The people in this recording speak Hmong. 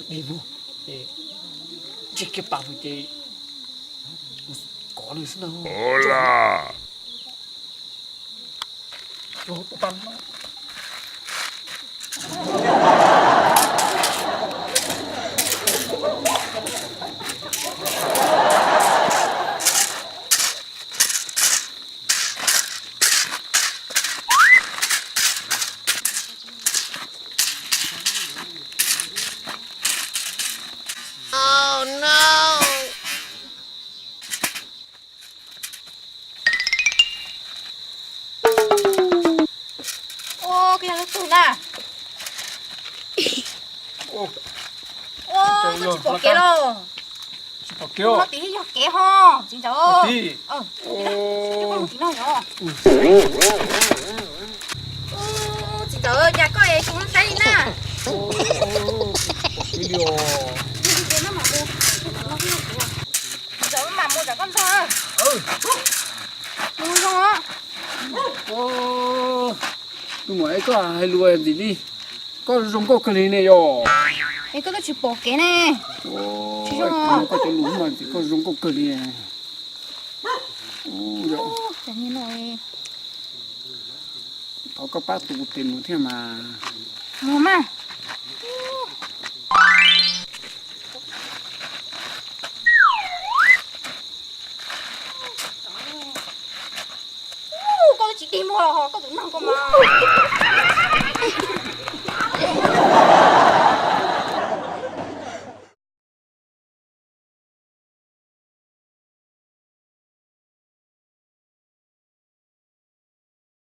Dig mus, ces ntsib kiag pas mus ces kov nws xwb na. Ua, koj yog leej twg na? Ua, koj tsis pom kev los? Tsis pom kev. Ua, tim yog kev ho, txiv ntxawm. Tim no yog. Txiv ntxawm, cas koj es tsis muab saib li na? Txiv ntxawm, mam mus, mam mus tsam koj ntog. Mus zoo. Tus muam, es koj hais lus ntxim li, koj zoo nkauj kawg li ne yom. Es koj twb tsis pom kev ne. Tsis zoo. Koj cov lus mas koj zoo nkauj kawg li. Thov koj pab tus tes mus thiab mas. Mus mas. Koj twb tsis dig muag los ho koj tus neeg koj mas.